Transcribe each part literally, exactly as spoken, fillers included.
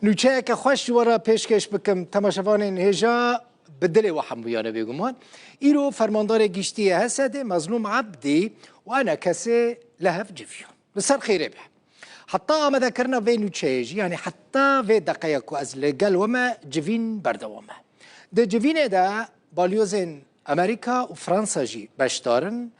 Nûçeyeke xweş ji we re pêşkêş bikim, temaşevanên hêja, bi dilê we hemûyan e bêguman. Îro fermandarê giştî yê H S D'ê Mezlûm Ebdî û ENKSê li hev civiyan. Li ser xêrê be. Heta amadekirina vê nûçeyê jî, yanî heta vê deqeyê ku ez li gel we me, civîn berdewam e. Di civînê de balyozên Amerîka û Fransa jî beşdar in.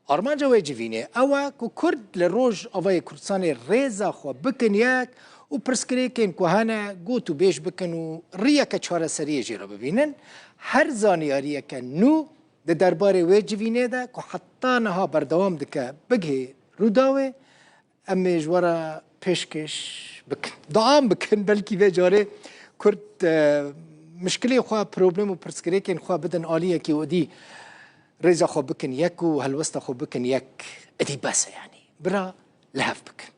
Armanca wê civînê ew e ku Kurd li Rojavayê Kurdistanê rêza xwe bikin yek û pirsgirêkên ku hene got û bêj bikin û riyeke çareseriyê jê re bibînin. Her zanyariyeke nû di derbarê wê civînê de ku heta niha berdewam dike bigihê Rûdawê, em ê ji we re pêşkêş bikin. Dewam bikin, belkî vê carê Kurd, e, mişkilê xwe, problem û pirsgirêkên xwe bidin aliyekî û êdî rêza xwe bikin yek û helwesta xwe bikin yek, êdî bes e, yanî bira li hev bikin.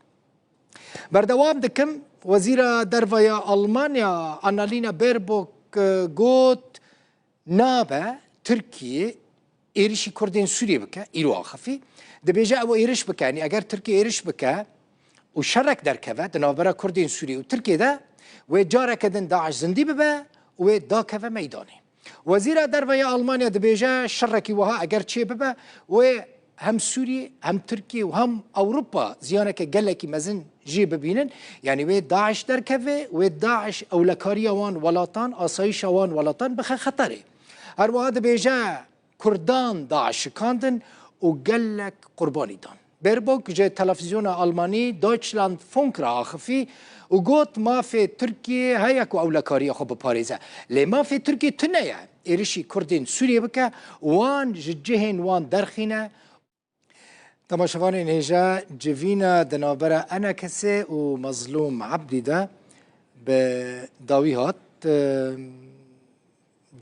Berdewam dikim, Wezîra Derve ya Almanya Annalena Baerbock, e, got, nabe Tirkiye êrişî Kurdên Sûriyê bike, îro axifî. Dibêje ew êriş bike, yanî eger Tirkiye êriş bike û şerek derkeve di navbera Kurdên Sûriyê û Tirkiye de, wê careke din DAIŞ zindî bibe û wê dakeve meydanê. Wezîra Derve ya Almanya dibêje şerekî wiha eger çê bibe, wê hem Sûriyê, hem Tirkiye û hem Ewropa ziyaneke gelekî mezin jê bibînin. Yanî wê DAIŞ derkeve, wê DAIŞ ewlekariya wan welatan, asayîşa wan welatan bixe xeterê. Her wiha dibêje Kurdan DAIŞ şikandin û gelek qurbanî dan. Baerbock ji televîzyona Almanî Deutschlandfunk re axifî û got, mafê Tirkiyê heye ku ewlekariya xwe biparêze. Lê mafê Tirkiyê tune ye êrişî Kurdên Sûriyê bike, wan ji cihên wan derxîne. Temaşevanên hêja, civîna di navbera ENKSê û Mezlûm Ebdî de bi dawî hat.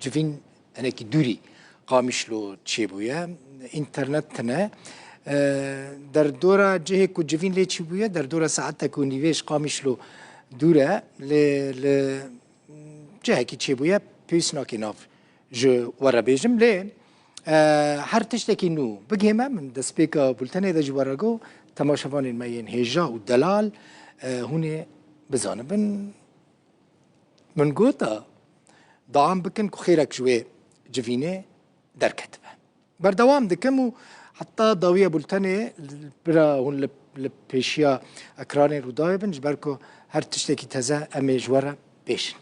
Civîn hinekî dûrî Qamişlo çêbûye. Înternet tune. E, derdora cihê ku civîn lê çêbûye, derdora saetek û nîvê ji Qamişlo dûr e. Lê li cihekî çêbûye, pêwîst nake nav ji we re bêjim. Lê, e, her tiştekî nû bigihê me, min destpêka bultenê de ji we re got, temaşevanên me yên hêja û delal, e, hûn ê bizanibin. Min gota, dewam bikin ku xêrek ji wê civînê derketibe. Berdewam dikim û heta dawiya bultenê bira hûn li, li pêşiya ekranê Rûdawê bin, ji ber ku her tiştekî teze em ê ji we re bêjin.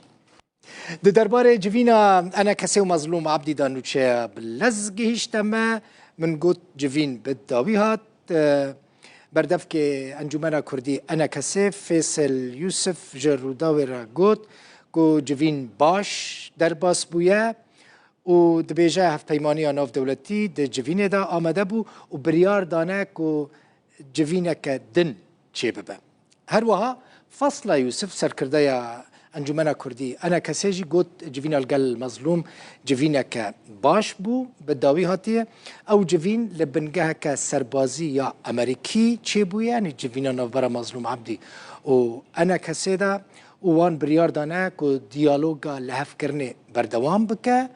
Di derbarê civîna ENKSê û Mezlûm Ebdî de nûçeya bi lez gihîşte me. Min got civîn bi dawî hat. E, berdevkê Encûmena Kurdî ENKSê Fêsel Yûsif ji Rûdawê re got ku civîn baş derbas bûye û dibêje hevpeymaniya navdewletî di civînê de amade bû û biryar dane ku civîneke din çêbibe. Her wiha Fasla Yûsif, serkirdeya Encûmena Kurdî ENKSê jî got, civîna li gel Mezlûm civîneke baş bû, bi dawî hatiye. Ew civîn li bingeheke serbazî ya Amerîkî çêbûye, yanî civîna navbera Mezlûm Ebdî û ENKSê de û wan biryar dane ku diyaloga lihevkirinê berdewam bike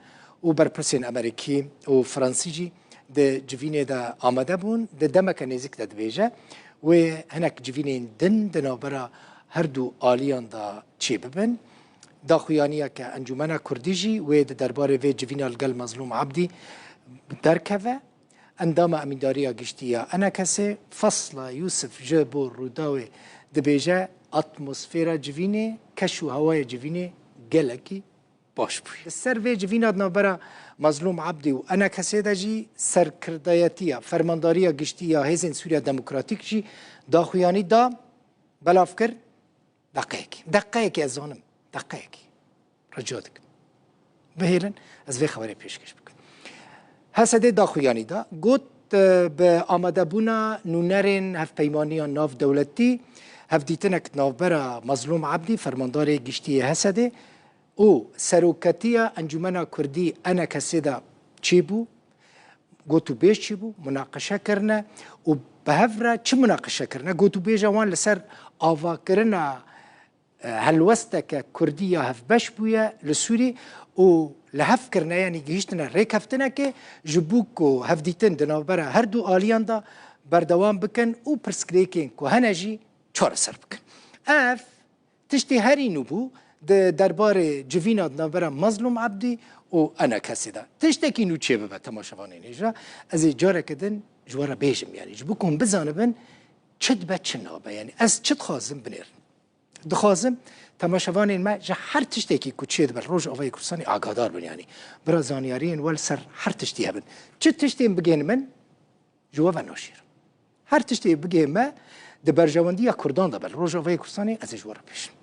û berpirsên Amerîkî û Fransî jî di civînê de amade bûn. Di demeke nêzîk de dibêje, wê hinek civînên din di navbera her du aliyan de çêbibin. Daxuyaniyeke Encûmena Kurdî jî wê di derbarê vê civîna li gel Mezlûm Ebdî derkeve. Endama Emîndariya Giştî ya ENKSê Fasla Yûsif ji bo Rûdawê dibêje, atmosfera civînê, keş û hewayê civînê gelekî baş bûye. Li ser vê civîna di navbera Mezlûm Ebdî û ENKSê de jî serkirdayetiya Fermandariya Giştî ya Hêzên Sûriya Demokratîk jî daxuyanî da, belav kir. Deqeyekê. Deqeyekê ez zanim. Deqeyekê. Rica dikim. Bihêlin, ez vê xeberê pêşkêş bikim. H S D'ê daxuyanî da, got, e, bi amadebûna nûnerên hevpeymaniya navdewletî, hevdîtinek di navbera Mezlûm Ebdî, fermandarê giştî yê H S D'ê, û seroketiya Encûmena Kurdî ENKSê de çêbû, gotûbêj çêbû, munaqeşe kirine û bi hev re çi munaqeşe kirine? Gotûbêja wan li ser avakirina, e, helwesteke Kurdî ya hevbeş bûye li Sûrî û li hev kirine, yanî gihîştine rêkeftinekê ji bo ku hevdîtin di navbera her du aliyan de berdewam bikin û pirsgirêkên ku hene jî çareser bikin. Ev Tiştê herî nû bû di derbarê civîna di navbera Mazlûm Ebdî û ENKSê de. Tiştekî nû çêbibe temaşevanên hêja, ez ê careke din ji we re bêjim, yanî ji bo ku hûn bizanibin çi dibe çi nabe, yanî ez çi dixwazim binêrin. Dixwazim temaşevanên me ji her tiştekî ku çêdibe li Rojavayê Kurdistanê agahdar bin, yanî bira zanyariyên we li ser her tiştî hebin. Çi tiştên bigihên min ji we ve naşêrim. Her tiştê bigihê me di berjewendiya Kurdan de be li Rojavayê Kurdistanê, ez ê ji we re bêjim.